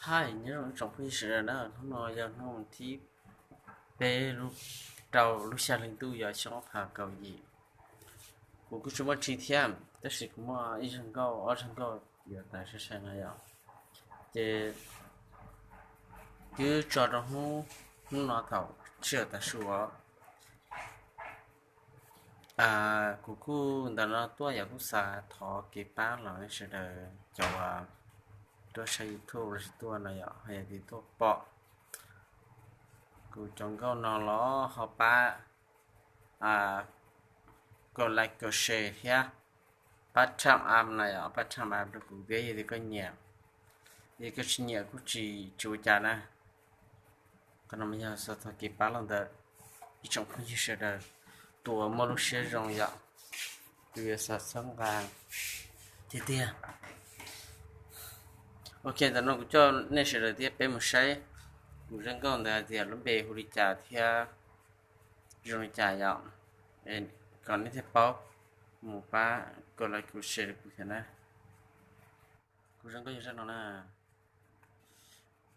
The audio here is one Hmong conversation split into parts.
Hais nyob zoo tsoom phooj ywg sawv daws na, hnub no yog hnub thib peb lub, rau lub xya hli ntuj yog xyoo ob phav kaum yim. Kuv kuj tsis muaj tsis thiab, tab sis kuv muaj ib zag nkauj ob zag nkauj yuav tas sai sai no yom. Ces twb tso rau hnub, hnub no thaum sij hawm tav su os. Kuv kuj ntawm no tuaj yog kuj xav thov kev pab los nej sawv daws cov uas tuaj saib YouTube los sis tuaj no yom, ho yog tias tuaj pom kuv cov nkauj no los ho pab kom like kom share thiab pab thumbs up na yom, pab thumbs up rau kuv thiab, yog tias koj nyiam, yog koj tsis nyiam kuj tsis tsis ua cas na. Qhov no mas yog xav thov kev pab los ntawm ib tsoom phooj ywg sawv daws, tus uas muaj lub siab zoo yom, tus yuav xav txhawb nqa tiag tiag. Ok, ntawm no kuv coj nej sawv daws thiab peb mus saib kuv zaj nkauj ntawd hais tias lub npe hu li cas thiab zoo li cas yom, kom nej thiaj paub. Mus pab kom like kom share rau kuv thiab na. Kuv zaj nkauj yog zaj no na,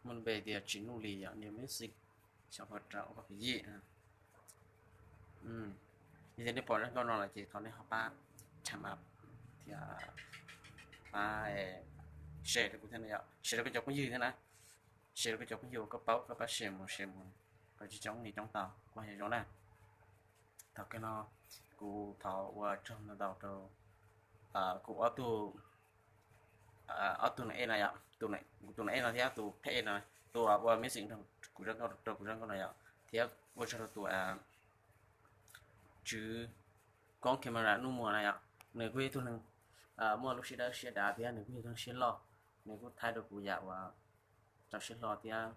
muaj lub npe tias Tsis Nuj Li yom, new music, xyoo ob phav kaum yim. Yog tias nej pom zaj nkauj no lawm ces thov nej ho pab thumbs up thiab pab share rau kuv thiab na yom, share rau koj cov phooj ywg thiab na, share rau koj cov phooj ywg uas koj paub, koj pab share mus share mus kom tsis coob li coob tau, kuv yog zoo na. Thaum kawg no kuv thov ua tsaug ntau ntau rau kuv ob tug, ob tug nam ej no yom, tus nam ej no thiab tus phab ej no, tus uas ua music rau kuv zaj nkauj, rau kuv zaj nkauj no yom, thiab ua tsaug rau tus tswv koob camera Nuj Muas na yom. Nws kuj yog ib tug neeg muaj lub siab dawb siab dav thiab nws kuj yog ib tug neeg siab loj, nws kuj thaij rau kuv yam uas txaus siab hlo thiab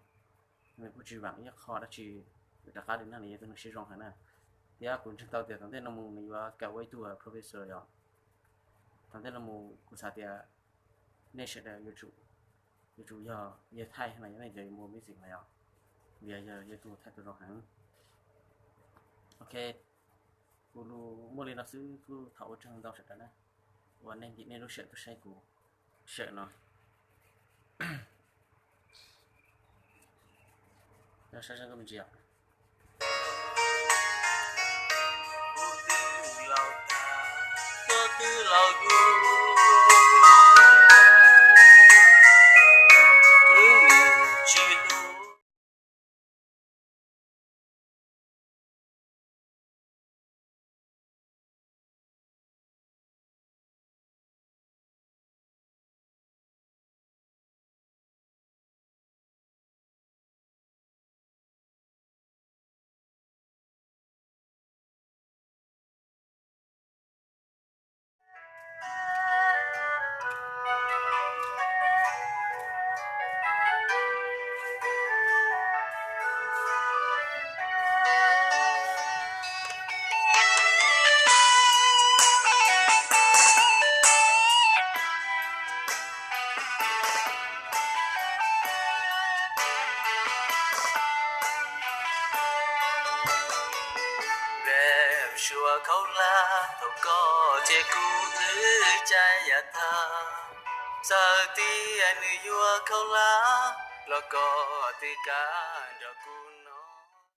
nws kuj tsis vam ib qho dab tsi, rov qab li no nws yog tus neeg siab zoo heev na. Thiab kuv ntseeg tau tias tom ntej no mus nws yuav kawm ua ib tug professor yom. Tom ntej no mus kuv xav tias nej sawv daws yuav tsum yog, yog thaij no yog nej cov yuav mus music no yom, vim yog yog tus thaij tus zoo heev. Ok, kuv muaj li no xwb, kuj thov ua tsaug ntau sawv daws na, uas nej ntim nej lub sij hawm tuaj saib kuv sij hawm no. Saib zaj nkauj me ntsis os. Suav khaub hlab thaum koj ces kuv twb caij yav tag, txawm tias nws yuav khaub hlab los koj twb kam nrog kuv